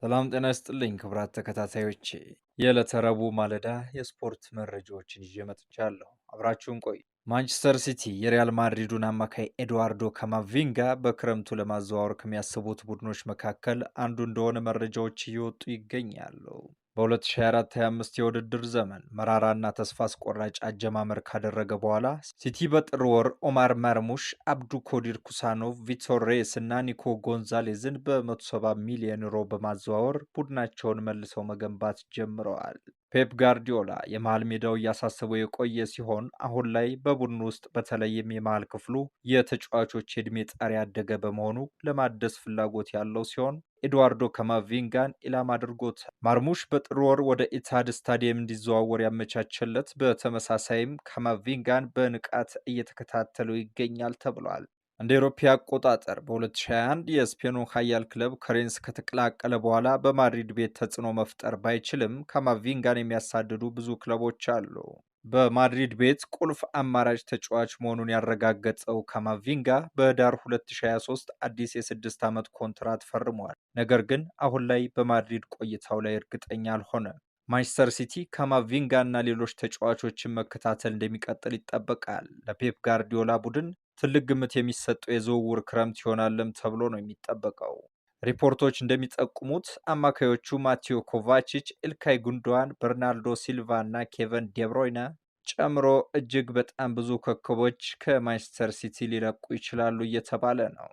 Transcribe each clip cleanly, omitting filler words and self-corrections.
ሰላም ጤና ይስጥልኝ ክቡራት ተከታታዮቼ፣ የዕለተ ረቡዕ ማለዳ የስፖርት መረጃዎችን ይዤ መጥቻለሁ። አብራችሁን ቆዩ። ማንቸስተር ሲቲ የሪያል ማድሪዱን አማካይ ኤድዋርዶ ካማቪንጋ በክረምቱ ለማዘዋወር ከሚያስቡት ቡድኖች መካከል አንዱ እንደሆነ መረጃዎች እየወጡ ይገኛሉ። በ2024/25 የውድድር ዘመን መራራና ተስፋ አስቆራጭ አጀማመር ካደረገ በኋላ ሲቲ በጥር ወር ኦማር ማርሙሽ፣ አብዱኮዲር ኩሳኖቭ፣ ቪቶር ሬስ እና ኒኮ ጎንዛሌዝን በ170 ሚሊዮን ዩሮ በማዘዋወር ቡድናቸውን መልሰው መገንባት ጀምረዋል። ፔፕ ጋርዲዮላ የመሃል ሜዳው እያሳሰበው የቆየ ሲሆን አሁን ላይ በቡድኑ ውስጥ በተለይም የመሃል ክፍሉ የተጫዋቾች የዕድሜ ጣሪያ ያደገ በመሆኑ ለማደስ ፍላጎት ያለው ሲሆን ኤድዋርዶ ካማቪንጋን ኢላማ አድርጎታል። ማርሙሽ በጥር ወር ወደ ኢትሃድ ስታዲየም እንዲዘዋወር ያመቻቸለት፣ በተመሳሳይም ካማቪንጋን በንቃት እየተከታተለው ይገኛል ተብሏል። እንደ አውሮፓ አቆጣጠር በ2021 የስፔኑ ኃያል ክለብ ከሬንስ ከተቀላቀለ በኋላ በማድሪድ ቤት ተጽዕኖ መፍጠር ባይችልም ካማቪንጋን የሚያሳድዱ ብዙ ክለቦች አሉ። በማድሪድ ቤት ቁልፍ አማራጭ ተጫዋች መሆኑን ያረጋገጠው ካማቪንጋ በህዳር 2023 አዲስ የ6 ዓመት ኮንትራት ፈርሟል። ነገር ግን አሁን ላይ በማድሪድ ቆይታው ላይ እርግጠኛ አልሆነም። ማንቸስተር ሲቲ ካማቪንጋ እና ሌሎች ተጫዋቾችን መከታተል እንደሚቀጥል ይጠበቃል። ለፔፕ ጋርዲዮላ ቡድን ትልቅ ግምት የሚሰጠው የዝውውር ክረምት ይሆናልም ተብሎ ነው የሚጠበቀው። ሪፖርቶች እንደሚጠቁሙት አማካዮቹ ማቴዎ ኮቫቺች፣ ኢልካይ ጉንዶዋን፣ በርናርዶ ሲልቫ እና ኬቨን ዴብሮይነ ጨምሮ እጅግ በጣም ብዙ ኮከቦች ከማንቸስተር ሲቲ ሊለቁ ይችላሉ እየተባለ ነው።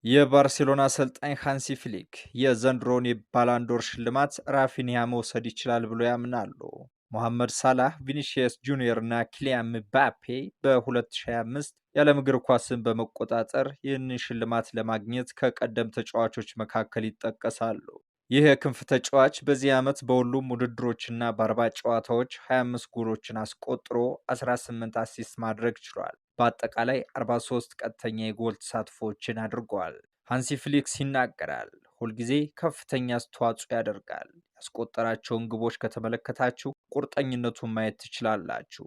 የባርሴሎና አሰልጣኝ ሃንሲ ፍሊክ የዘንድሮውን የባላንዶር ሽልማት ራፊኒያ መውሰድ ይችላል ብሎ ያምናሉ። ሞሐመድ ሳላህ፣ ቪኒሺየስ ጁኒየር እና ኪሊያን ምባፔ በ2025 የዓለም እግር ኳስን በመቆጣጠር ይህንን ሽልማት ለማግኘት ከቀደም ተጫዋቾች መካከል ይጠቀሳሉ። ይህ የክንፍ ተጫዋች በዚህ ዓመት በሁሉም ውድድሮችና በ40 ጨዋታዎች 25 ጎሎችን አስቆጥሮ 18 assist ማድረግ ችሏል። በአጠቃላይ 43 ቀጥተኛ የጎል ተሳትፎዎችን አድርጓል። ሃንሲ ፍሊክ ይናገራል፣ ሁልጊዜ ከፍተኛ አስተዋጽኦ ያደርጋል። ያስቆጠራቸውን ግቦች ከተመለከታችሁ ቁርጠኝነቱን ማየት ትችላላችሁ።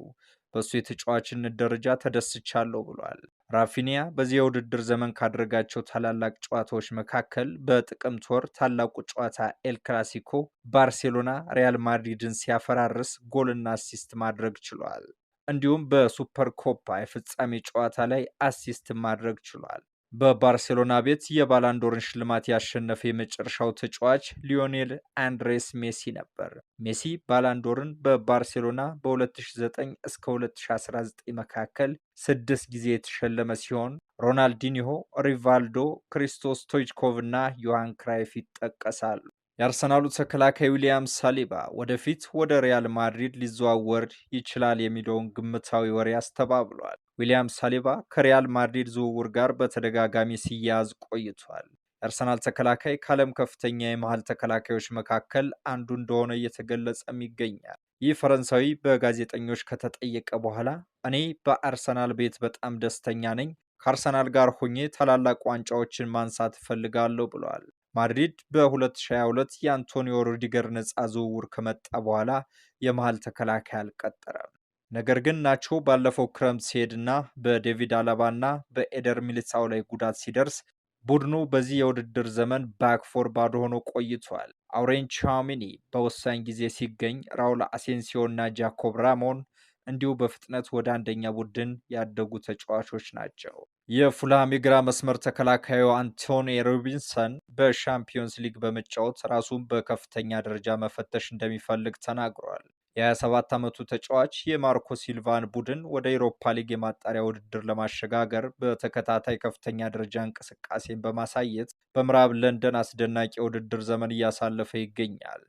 በእሱ የተጫዋችነት ደረጃ ተደስቻለሁ ብሏል። ራፊኒያ በዚህ የውድድር ዘመን ካደረጋቸው ታላላቅ ጨዋታዎች መካከል በጥቅምት ወር ታላቁ ጨዋታ ኤል ክላሲኮ ባርሴሎና ሪያል ማድሪድን ሲያፈራርስ ጎልና assist ማድረግ ችሏል። እንዲሁም በሱፐር ኮፓ የፍጻሜ ጨዋታ ላይ assist ማድረግ ችሏል። በባርሴሎና ቤት የባላንዶርን ሽልማት ያሸነፈ የመጨረሻው ተጫዋች ሊዮኔል አንድሬስ ሜሲ ነበር። ሜሲ ባላንዶርን በባርሴሎና በ2009 እስከ 2019 መካከል ስድስት ጊዜ የተሸለመ ሲሆን ሮናልዲኒሆ፣ ሪቫልዶ፣ ክሪስቶ ስቶይችኮቭ እና ዮሃን ክራይፍ ይጠቀሳሉ። የአርሰናሉ ተከላካይ ዊሊያም ሳሊባ ወደፊት ወደ ሪያል ማድሪድ ሊዘዋወር ይችላል የሚለውን ግምታዊ ወሬ አስተባብሏል። ዊሊያም ሳሊባ ከሪያል ማድሪድ ዝውውር ጋር በተደጋጋሚ ሲያያዝ ቆይቷል። የአርሰናል ተከላካይ ከዓለም ከፍተኛ የመሃል ተከላካዮች መካከል አንዱ እንደሆነ እየተገለጸም ይገኛል። ይህ ፈረንሳዊ በጋዜጠኞች ከተጠየቀ በኋላ "እኔ በአርሰናል ቤት በጣም ደስተኛ ነኝ። ከአርሰናል ጋር ሆኜ ታላላቅ ዋንጫዎችን ማንሳት እፈልጋለሁ" ብሏል። ማድሪድ በ2022 የአንቶኒዮ ሩዲገር ነፃ ዝውውር ከመጣ በኋላ የመሃል ተከላካይ አልቀጠረም። ነገር ግን ናቾ ባለፈው ክረምት ሲሄድና በዴቪድ አላባና በኤደር ሚሊታው ላይ ጉዳት ሲደርስ ቡድኑ በዚህ የውድድር ዘመን back four ባዶ ሆኖ ቆይቷል። ኦሬሊየን ቹዋሜኒ በወሳኝ ጊዜ ሲገኝ፣ ራውል አሴንሲዮ እና ጃኮብ ራሞን እንዲሁ በፍጥነት ወደ አንደኛ ቡድን ያደጉ ተጫዋቾች ናቸው። የፉልሃም የግራ መስመር ተከላካዩ አንቶኒ ሮቢንሰን በሻምፒዮንስ ሊግ በመጫወት ራሱን በከፍተኛ ደረጃ መፈተሽ እንደሚፈልግ ተናግሯል። የ27 ዓመቱ ተጫዋች የማርኮ ሲልቫን ቡድን ወደ ኤሮፓ ሊግ የማጣሪያ ውድድር ለማሸጋገር በተከታታይ ከፍተኛ ደረጃ እንቅስቃሴን በማሳየት በምዕራብ ለንደን አስደናቂ የውድድር ዘመን እያሳለፈ ይገኛል።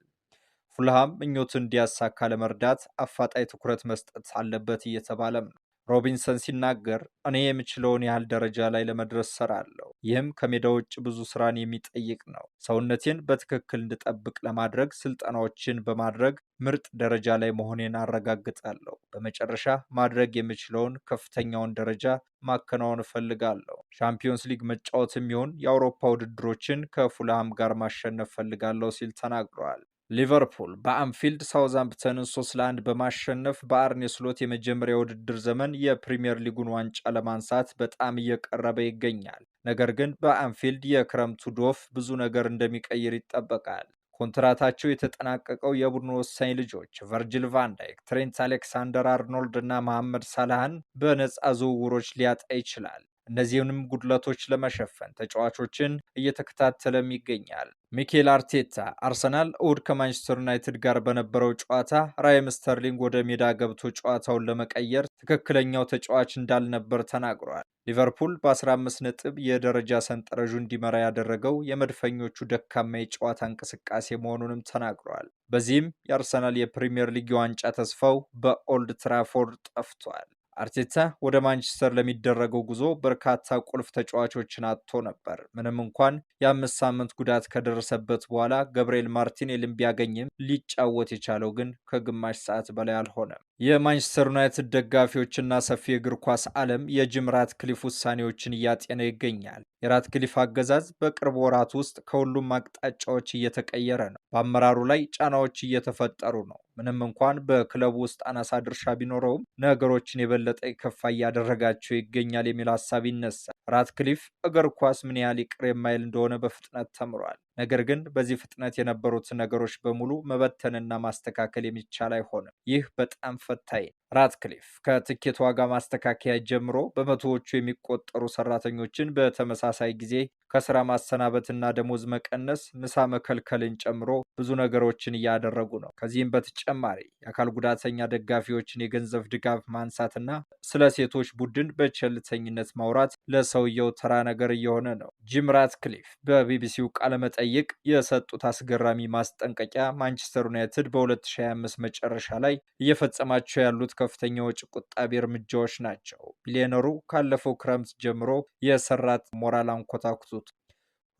ፉልሃም ምኞቱን እንዲያሳካ ለመርዳት አፋጣኝ ትኩረት መስጠት አለበት እየተባለም ነው። ሮቢንሰን ሲናገር፣ "እኔ የምችለውን ያህል ደረጃ ላይ ለመድረስ ሰራለሁ። ይህም ከሜዳ ውጭ ብዙ ስራን የሚጠይቅ ነው። ሰውነቴን በትክክል እንድጠብቅ ለማድረግ ስልጠናዎችን በማድረግ ምርጥ ደረጃ ላይ መሆኔን አረጋግጣለሁ። በመጨረሻ ማድረግ የምችለውን ከፍተኛውን ደረጃ ማከናወን እፈልጋለሁ። ሻምፒዮንስ ሊግ መጫወትም ይሁን የአውሮፓ ውድድሮችን ከፉልሃም ጋር ማሸነፍ እፈልጋለሁ" ሲል ተናግሯል። ሊቨርፑል በአንፊልድ ሳውዝሃምፕተንን 3-1 በማሸነፍ በአርኔ ስሎት የመጀመሪያ የውድድር ዘመን የፕሪምየር ሊጉን ዋንጫ ለማንሳት በጣም እየቀረበ ይገኛል። ነገር ግን በአንፊልድ የክረምቱ ዶፍ ብዙ ነገር እንደሚቀይር ይጠበቃል። ኮንትራታቸው የተጠናቀቀው የቡድኑ ወሳኝ ልጆች ቨርጂል ቫንዳይክ፣ ትሬንት አሌክሳንደር አርኖልድ እና መሐመድ ሳላህን በነፃ ዝውውሮች ሊያጣ ይችላል። እነዚህንም ጉድለቶች ለመሸፈን ተጫዋቾችን እየተከታተለም ይገኛል። ሚኬል አርቴታ አርሰናል እሁድ ከማንቸስተር ዩናይትድ ጋር በነበረው ጨዋታ ራሂም ስተርሊንግ ወደ ሜዳ ገብቶ ጨዋታውን ለመቀየር ትክክለኛው ተጫዋች እንዳልነበር ተናግሯል። ሊቨርፑል በ15 ነጥብ የደረጃ ሰንጠረዡ እንዲመራ ያደረገው የመድፈኞቹ ደካማ የጨዋታ እንቅስቃሴ መሆኑንም ተናግሯል። በዚህም የአርሰናል የፕሪምየር ሊግ የዋንጫ ተስፋው በኦልድ ትራፎርድ ጠፍቷል። አርቴታ ወደ ማንቸስተር ለሚደረገው ጉዞ በርካታ ቁልፍ ተጫዋቾችን አጥቶ ነበር። ምንም እንኳን የ5 ሳምንት ጉዳት ከደረሰበት በኋላ ገብርኤል ማርቲኔሊን ቢያገኝም፣ ሊጫወት የቻለው ግን ከግማሽ ሰዓት በላይ አልሆነም። የማንቸስተር ዩናይትድ ደጋፊዎችና ሰፊ የእግር ኳስ ዓለም የጂም ራትክሊፍ ውሳኔዎችን እያጤነ ይገኛል። የራትክሊፍ አገዛዝ በቅርብ ወራት ውስጥ ከሁሉም አቅጣጫዎች እየተቀየረ ነው። በአመራሩ ላይ ጫናዎች እየተፈጠሩ ነው። ምንም እንኳን በክለቡ ውስጥ አናሳ ድርሻ ቢኖረውም፣ ነገሮችን የበለጠ የከፋ እያደረጋቸው ይገኛል የሚል ሀሳብ ይነሳል። ራትክሊፍ እግር ኳስ ምን ያህል ይቅር የማይል እንደሆነ በፍጥነት ተምሯል። ነገር ግን በዚህ ፍጥነት የነበሩትን ነገሮች በሙሉ መበተንና ማስተካከል የሚቻል አይሆንም። ይህ በጣም ፈታኝ ነው። ራትክሊፍ ከትኬት ዋጋ ማስተካከያ ጀምሮ በመቶዎቹ የሚቆጠሩ ሰራተኞችን በተመሳሳይ ጊዜ ከስራ ማሰናበትና ደሞዝ መቀነስ፣ ምሳ መከልከልን ጨምሮ ብዙ ነገሮችን እያደረጉ ነው። ከዚህም በተጨማሪ የአካል ጉዳተኛ ደጋፊዎችን የገንዘብ ድጋፍ ማንሳትና ስለ ሴቶች ቡድን በቸልተኝነት ማውራት ለሰውየው ተራ ነገር እየሆነ ነው። ጂም ራትክሊፍ በቢቢሲው ቃለመጠይቅ የሰጡት አስገራሚ ማስጠንቀቂያ ማንቸስተር ዩናይትድ በ2025 መጨረሻ ላይ እየፈጸማቸው ያሉት ከፍተኛ ወጪ ቆጣቢ እርምጃዎች ናቸው። ቢሊዮነሩ ካለፈው ክረምት ጀምሮ የሰራት ሞራል አንኮታኩቱት።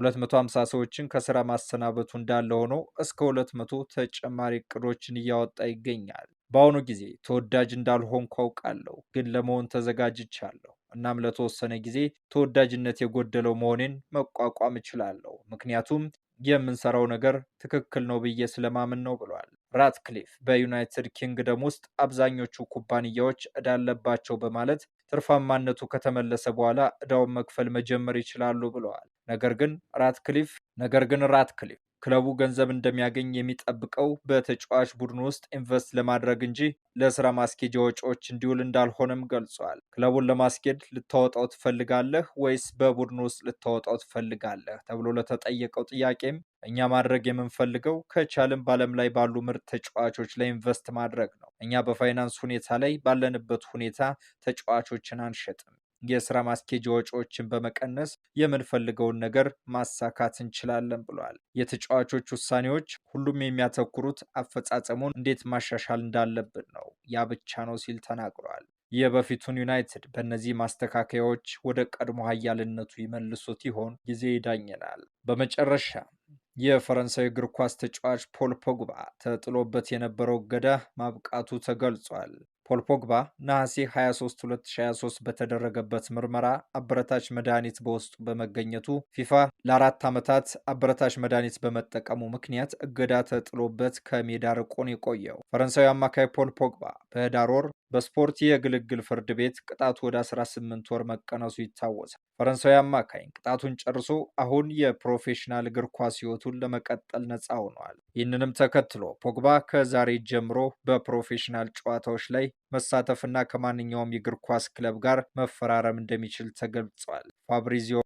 250 ሰዎችን ከስራ ማሰናበቱ እንዳለ ሆኖ እስከ 200 ተጨማሪ እቅዶችን እያወጣ ይገኛል። በአሁኑ ጊዜ ተወዳጅ እንዳልሆንኩ አውቃለሁ፣ ግን ለመሆን ተዘጋጅቻለሁ። እናም ለተወሰነ ጊዜ ተወዳጅነት የጎደለው መሆኔን መቋቋም እችላለሁ፣ ምክንያቱም የምንሰራው ነገር ትክክል ነው ብዬ ስለማምን ነው ብሏል። ራትክሊፍ በዩናይትድ ኪንግደም ውስጥ አብዛኞቹ ኩባንያዎች ዕዳ አለባቸው በማለት ትርፋማነቱ ከተመለሰ በኋላ ዕዳውን መክፈል መጀመር ይችላሉ ብለዋል። ነገር ግን ራትክሊፍ ክለቡ ገንዘብ እንደሚያገኝ የሚጠብቀው በተጫዋች ቡድን ውስጥ ኢንቨስት ለማድረግ እንጂ ለስራ ማስኬጃ ወጪዎች እንዲውል እንዳልሆነም ገልጿል። ክለቡን ለማስኬድ ልታወጣው ትፈልጋለህ ወይስ በቡድን ውስጥ ልታወጣው ትፈልጋለህ ተብሎ ለተጠየቀው ጥያቄም፣ እኛ ማድረግ የምንፈልገው ከቻልን በዓለም ላይ ባሉ ምርጥ ተጫዋቾች ላይ ኢንቨስት ማድረግ ነው። እኛ በፋይናንስ ሁኔታ ላይ ባለንበት ሁኔታ ተጫዋቾችን አንሸጥም። የስራ ማስኬጃ ወጪዎችን በመቀነስ የምንፈልገውን ነገር ማሳካት እንችላለን ብሏል። የተጫዋቾች ውሳኔዎች ሁሉም የሚያተኩሩት አፈጻጸሙን እንዴት ማሻሻል እንዳለብን ነው። ያ ብቻ ነው ሲል ተናግሯል። የበፊቱን ዩናይትድ በእነዚህ ማስተካከያዎች ወደ ቀድሞ ኃያልነቱ ይመልሱት ይሆን? ጊዜ ይዳኘናል። በመጨረሻ የፈረንሳይ እግር ኳስ ተጫዋች ፖል ፖግባ ተጥሎበት የነበረው እገዳ ማብቃቱ ተገልጿል። ፖል ፖግባ ነሐሴ 23 2023 በተደረገበት ምርመራ አበረታች መድኃኒት በውስጡ በመገኘቱ ፊፋ ለ4 ዓመታት አበረታች መድኃኒት በመጠቀሙ ምክንያት እገዳ ተጥሎበት ከሜዳ ርቆ ነው የቆየው። ፈረንሳዊ አማካይ ፖል ፖግባ በህዳር ወር በስፖርት የግልግል ፍርድ ቤት ቅጣቱ ወደ 18 ወር መቀነሱ ይታወሳል። ፈረንሳዊ አማካኝ ቅጣቱን ጨርሶ አሁን የፕሮፌሽናል እግር ኳስ ሕይወቱን ለመቀጠል ነፃ ሆኗል። ይህንንም ተከትሎ ፖግባ ከዛሬ ጀምሮ በፕሮፌሽናል ጨዋታዎች ላይ መሳተፍና ከማንኛውም የእግር ኳስ ክለብ ጋር መፈራረም እንደሚችል ተገልጿል። ፋብሪዚዮ